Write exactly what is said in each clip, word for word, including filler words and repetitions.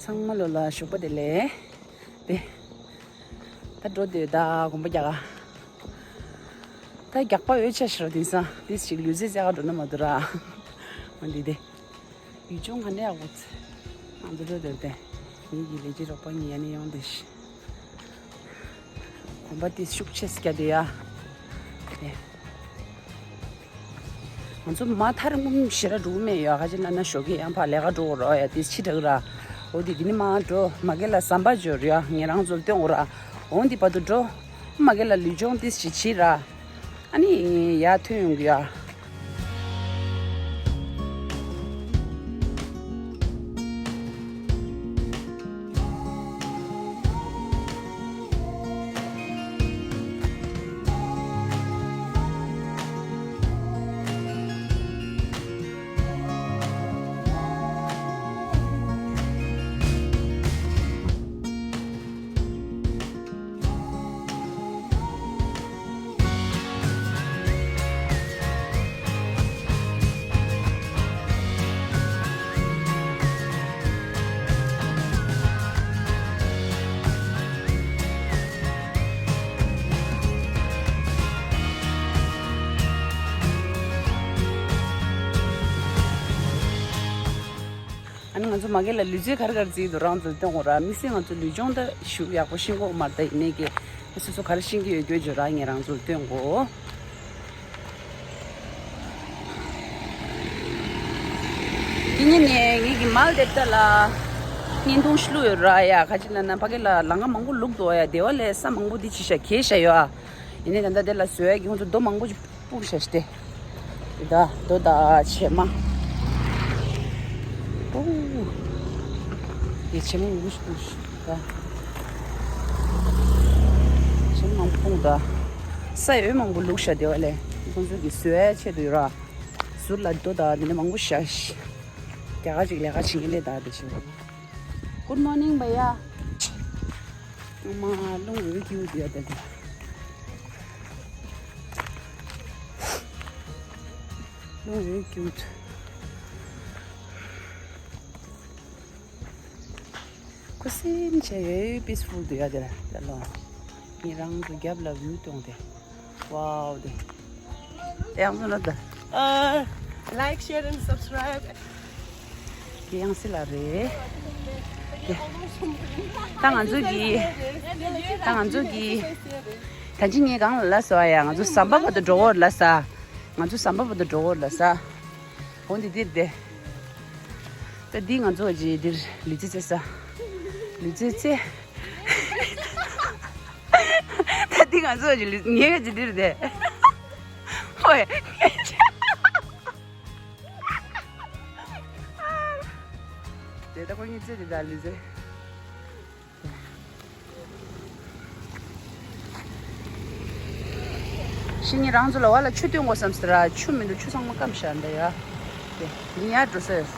ཚང་མ་ལོ་ལ་ཞོགས་པ་བདེ་ལེགས། དེ། ད་འགྲོ་འདོད་ད་གོམ་པ་རྒྱག་ག་ད་རྒྱག་པ་འོས་ཆ་ཤར་དེང་སང་དེ་ཞིག་ལུས་རྩལ་རྩེ་ག་འགྲོ་ན་མ་འདུག་ར། འོ་འདི་དེ། ཡུལ་ལྗོངས་ག་འདྲ་ཡག་པོ་ཚེ། ང་ཚོ་འགྲོ་འདོད་དེ། ངེད་ཀྱི་ལས་བྱེད་རོགས་པ་གཉིས་ཡ་ནས་ཡོང་དེ་ཤི། གོམ་པ་དེ་ཤུགས་ཆེ་སྐྱ་དེ་ཡ། དེ། ང་ཚོ་མ་ཐར་ངུམ་ཞེ་ར་འགྲོ་གི་མེད་ཡོད། ཁ་ཅིག་ན་ན་ཞོགས་ཀས་ཡང་ཕར་ལས་ཀ་འགྲོ་དགོས་རོགས་ཡ་དེ་ཕྱི་དྲག་ར། འོ་དེ་དེ་ནི་མ་འགྲོ་མ་གེ་ལ་ཟམ་པ་འབྱོར་ཡ་ངེད་རང་ཚོ་ལ་སྟོན་དགོས་ར། འོ་འདི་བར་དུ་འགྲོ། མ་གེ་ལ་ལུས་སྦྱོང་དེ་ཞིག་བྱེད་ར། ཨ་ནི་ཡ་ཐོན་ཡོང་གི་ཡ། ཨ་ནི་ང་ཚོ་མ་གེ་ལ་ལུས་རྩལ་ག་རེ་ག་རེ་རྩེ་ཡི་འདུག་རང་ཚོ་ལ་སྟོན་དགོས་ར། མི་སེ་ང་ཚོ་ལུས་སྦྱོང་ད་ཞུ་ཡག་པོ་ཤེས་ཀྱི་ཡོད་མ་རེད། ད་ཡིན་ནའི་ཀྱེ་སོ་སོ་ག་རེ་ཤེས་ཀྱི་ཡོད་སྐྱོ་བརྗོད་ར་ངེད་རང་ཚོ་ལ་སྟོན་དགོས། དེ་ཉིན་ནས་ངེད་ཀྱི་མལ་དེབ་ད་ལ་བརྙན་ཐུང་ཞིག་བླུགས་ཡོད་ར་ཡ། ཁ་ཅིག་ན་ན་ཕ་གི་ལ་ལམ་ཁ་མང་པོ་ལུག་འདུག་ཡ། སྡེ་བ་ལས་ས་མང་པོ་འདི་ཅི་ཤ་གས་ཤ་ཡོད་ཨ། ཡིན་ནའི་ད་ལྟ་དེ་ལ་བཟོས་ཡ་གི་ཁོང་ཚོ་རྡོ་མང་པོ་ཅིག་སྤུག་ཤ་ཤ་སྟེ། དེ་ད་རྡོ་ད་བྱེ་མ། ཨོ། དེ་བྱེ་མ་མང་པོ་ཞིག་སྤུག་ཤ་ད། བྱེ་མ་མང་པོ་སྤུངས་ད། ས་ཡོད་མང་པོ་ལུག་ཤ་སྡེ་བ་ལས་ཁོང་ཚོ་གི་བཟོས་ཡ་ཆེད་དུ་ཡོད་ར། ཟུར་ལ་རྡོ་དང་དེ་ནས་མང་པོ་བཞག་ཤི། རྒྱ་གར་ཅིག་ལས་ཀ་བྱེད་ཀྱི་ལས་དང་དེ་བྱེད། Good morning, བྷ་ཡ། ཨ་མ་རླུང་འོད་ཀྱི་འོད་ཡོད་དེ། རླུང་འོད་ཀྱི་འོད། ཁུ་སིམ་བྱས་ཡོད་པིས་ཕུལ་དུ་ཡོད་དེ་ར་ལོ། ངེད་རང་ཚོ་རྒྱབ་ལ་བིའུ་གཏོང་དེ། ཝའོ་དེ། དེ་ཡང་སོ་ན་ད། Like, share and subscribe. དེ་ཡང་སི་ལ་རེད། དེ། ད་ང་ཚོ་གི། ད་ང་ཚོ་གི། ད་ཅི་ངས་གང་ལ་ལ་སོ་ཡ་ང་ཚོ་ཟམ་པ་བར་དུ་འགྲོ་འོར་ལ་ས། ང་ཚོ་ཟམ་པ་བར་དུ་འགྲོ་འོར་ལ་ས། འོ་འདི་འདིར་བསྡད། ད་འདི་ང་ཚོ་ཅི་འདིར་ལུས་རྩལ་རྩེ་ས། ལུས་རྩལ་རྩེ། ད་འདི་ང་ཚོ་ཅི་ལུས་ངས་ཅི་འདིར་བསྡད། ཧོꯏ། དེ་ད་ཁོ་གཉིས་རྩེ་འདི་ད་ལུས་རྩལ། ཤི་ཉི་རང་ཚོ་ལ་བ་ལ་ཆུ་བཏོན་དགོས་བསམ་ཟེར་ར། ཆུ་མི་འདུག་ཆུ་ཚང་མ་སྐམ་ཤག་འདྲ་ཡ། དེ་ཉི་ཡར་འགྲོ་ས་ཡོད།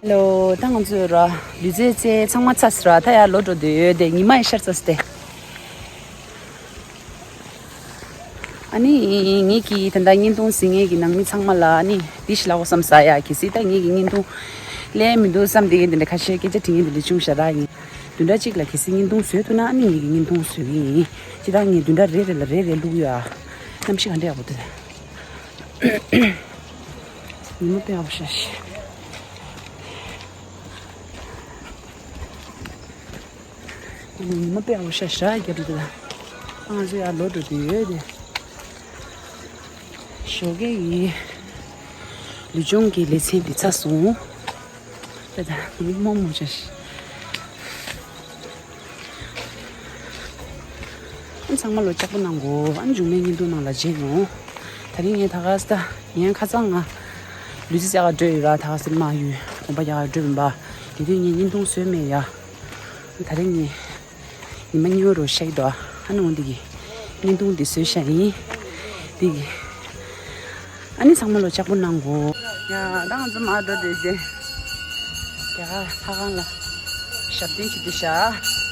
ཧེ་ལོ། ད་ང་ཚོས་ར་ལུས་རྩལ་རྩེད་ཚང་མ་ཚར་སོང་ར། ད་ཡར་ལོག་འགྲོ་འདོད་ཡོད་དེ། ཉི་མ་ཡང་ཤར་ཚར་སོང་སྟེ། ཨ་ནི་ངེད་ཀྱི་ད་ལྟ་བརྙན་ཐུང་གཟིགས་མཁན་གྱི་ནང་མི་ཚང་མ་ལ་ཨ་ནི་འདི་ཞིག་ལབ་དགོས་བསམ་ས། ཡ་གལ་སྲིད་ད་ངེད་ཀྱི་བརྙན་ཐུང་ལས་མི་འདུག་བསམ་བསྡད་མཁན་དེ་འདྲ་ཁ་ཤས་སྐད་ཆ་དྲི་མཁན་དེ་འདྲ་བྱུང་ཤག་ར། ཡིན། བདུན་ཕྲག་གཅིག་ལ་གལ་སྲིད་བརྙན་ཐུང་བཟོས་ཐུབ་ན་ཨ་ནི་ངེད་ཀྱི་བརྙན་ཐུང་བཟོ་གི་ཡིན། ཅི་ད་ངས་བདུན་ཕྲག་རེ་རེ་ལ་རེ་རེ་བླུགས་ཡོད་ཨ། གནམ་གཤིས་ག་འདྲ་ཡག་པོ་འདུག་ད། ཉི་མ་དཔེ་ཡག་པོ་ཤར་ཤག་ཉི་མ་དཔེ་ཡག་པོ་ཤར་ཤག་རྒྱབ་འདུག་ད། ང་ཚོ་ཡར་ལོག་འགྲོ་འདོད་ཡོད་དེ། ཞོགས་ཀས་ཀྱི་ལུས་སྦྱོང་གི་ལེ་ཚན་འདི་ཚར་སོང་། དཔེ་ད་མིག་རྨོངས་རྨོངས་བྱས་ཤག་ཨ་ཚང་མ་ལོ་ལྕགས་པོ་གནང་གོ་ཨ་འབྱུང་གནས་བརྙན་ཐུང་ནང་ལ་མཇལ་ཡོང་། དེ་རིང་ངས་ད་ག་ས་ད་ངས་ཁ་སང་ང་ལུས་རྩལ་རྒྱག་ག་འགྲོ་ཡོད་ར། ད་ག་ས་མ་ཡུལ་གོམ་པ་རྒྱག་ག་འགྲོ་ཡིན་པ། དེ་དུས་ངས་བརྙན་ཐུང་བཟོས་མེད་ཡ། དེ་རིང་ངས་ཉི་མ་གཉིས་པ་རུ་ཤར་གྱི་འདུག་ཨ་ནི་འོ་འདི་གི་བརྙན་ཐུང་འདི་བཟོས་ཤག་ཡིན། འདི་གི་ཨ་ནི་ཚང་མ་ལོ་ལྕགས་པོ་གནང་གོ་ཡ། ད་ང་ཚོ་མར་འགྲོ་འདོད་དེ། དེ་ག་ལྷ་ཁང་ལ་ཞབས་བརྟན་བྱེད་དུ་ཤག